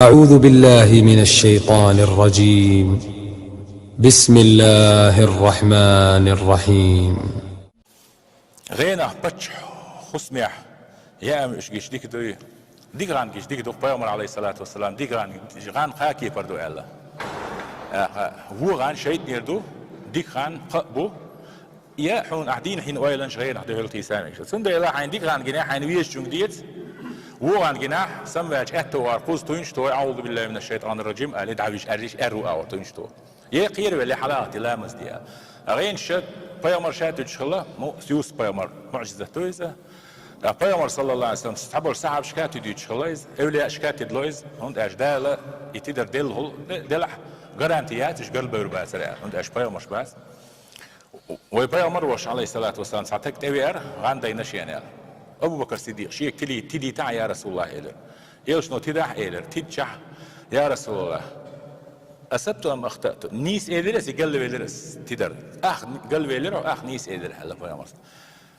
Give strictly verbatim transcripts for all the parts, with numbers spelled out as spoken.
أعوذ بالله من الشيطان الرجيم. بسم الله الرحمن الرحيم. ГӀенах паччахь хӀусамехь яа муьш гича дика дуй? Дика гӀан гича дика ду, пайхамар, алейхиссалату вассалам, дика гӀан, гӀан кхаа кепара ду аьлла. Аха, вон гӀан шайтӀанера ду, дика гӀан кхаъ бу, я хьуна ахь дийна хьийна ойланаш гӀенах дуьхьал хийса мегаш. Цундела хьайна дика гӀан гинехь, хьайна везачунга деца, вон гӀан гинехь, самаваьлча аьттугӀара кхуза туйнаш тохий, «Аузу биллахи минаш шайтанир раджим», али дӀавижа, аьрриш, аьрру агӀор туйнаш тохий. Е кхеравелла хьалагӀатти ламаз де. А гӀенаш ша пайхамар ша туьдуш хилла, ну, Юсуп пайхамар, муӀжизат ду иза. А пайхамар, саллаллаху алейхи ва саллам, цхьаболчу сахьабашка туьдуьйтуш хилла иза, эвлияашка тидало иза, хӀунда аьлча Дала и тидар делла хӀула де-, делахь, гаранти яц, уьш галбевр бацара аьлла, хӀунда аьлча пайхамарш бац. Вай пайхамар волуш, алейхиссалату вассалам, цхьа таг тӀевеара, гӀан дайна шена аьлла. Абу Бакр Сиддикъ шега тилий-, тидийтахьа, я Расулаллах, элира. Элчано тидахь элира, тидчахь, я Расулаллах, асабту ам ахтату? Нийса элира ас, и галвелира ас тидар? Ах галвелира, ах нийса элира, аьлла пайхамарс.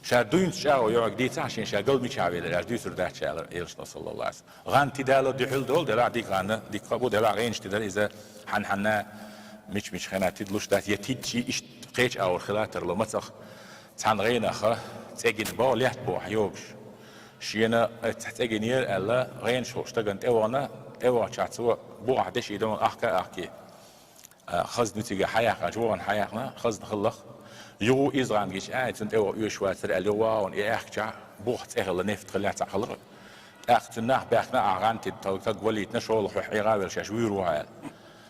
Ша дуьйнца чӀагӀо йоӀаг дийцахь, шен ша гал мичахь велира, аьлла дуьйцур дац ша, аьлла Элчано, саллаллаху алейхи ва саллам. ГӀан тидало дуьхьал долу, делахь дика гӀан, дика кхаъ бу, делахь гӀенаш тидар иза хьан-хьанна мича-мича хенахь тидалуш дац, я тидчий иштта кхечу агӀор хила тарло, мацах цхьана гӀенаха цӀе гина боху, лаьтта бохьа йогуш. Шена цхьа цӀе гинера аьлла, гӀенаш хууш стагана тӀевахана, тӀевахчахь цо бухахь деши дона ахка а ахкий. А, хазна ю цига хьаяьккхина, чу вахана хьаяьккхина, хазна хиллакх. Юха иза гӀан гича, ай, цунна тӀеваха оьшуш вацара аьлла, юха вахана и аьхкичахь, бухахь цӀе хилла, нефт хилла, цхьаъ хилла. ТӀаккха цуьнан нах баьхкина, ахь гӀан тидда, тхо таг валийтина, шолгӀа хьоьху ӀийгӀа а велла, шаьш вуьйр ву хьо аьлла.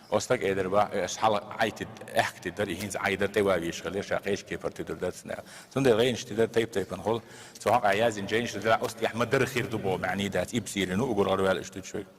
Оцу стага элира бах, ас хьала Ӏай тидда, аьхка тиддара, и хӀинца Ӏай дара, тӀе ван везаш хилла, ша кхечу кепара тидур дара цунна аьлла. Цундела гӀенаш тидар тайп-тайпана хуьлу. Цу хьокъехь яздина жайнаш дара, оцу тӀехь ма-дарра хир ду боху маьӀний дац, ибсийрина уггар гӀараваьлла иштта ду шуьга.